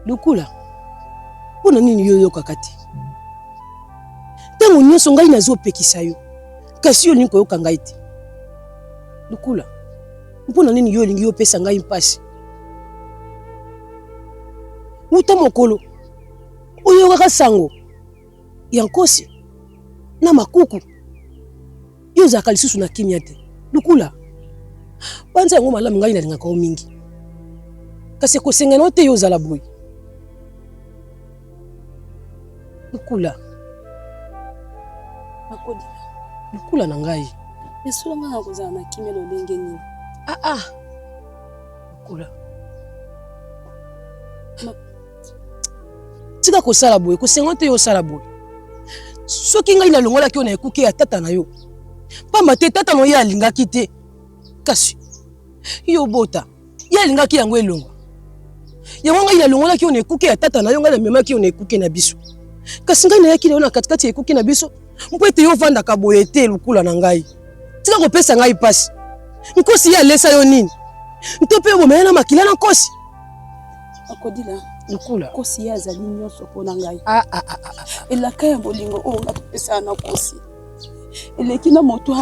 Lukula, mpo na nini yo oyokaka te? Ntango nyonso ngai nazopekisa yo, kasi yo olingi koyoka ngai te. Lukula, mpo na nini yo olingi opesa ngai mpasi? Uta mokolo oyokaka sango ya nkosi na makuku, yo ozalaka lisusu na kimia te. Lukula, banza yango malamu, ngai nalingaka yo mingi, kasi ekosenga na yo te yo ozala boye. Lukula, Makodila, lukula na ngai. Ya solo ngai nakozala na kimia lolenge nini? Ah ah, lukula, tika kosala boye, kosenga te yo osala boye. Soki ngai nalongolaki yo na ekuke ya tata na yo, pamba te tata na yo ye alingaki te, kasi yo obota, ye alingaki yango elongwa. Yango ngai nalongolaki yo na ekuke ya tata na yo, ngai namemaki yo na ekuke na biso. Kasi ngai nayaki na yo na katikati ya ekuke na biso mpo ete yo ofandaka boye te, lukula na ngai. Tika kopesa ngai mpasi. Nkosi ye alesa yo nini? Nto mpe obomela na makila na nkosi? Akodila Lukula. Nkosi ye azali nyonso mpo na ngai. Ah, ah, ah, ah, ah. Elaka ya bolingo oyo nga topesana na nkosi eleki na moto.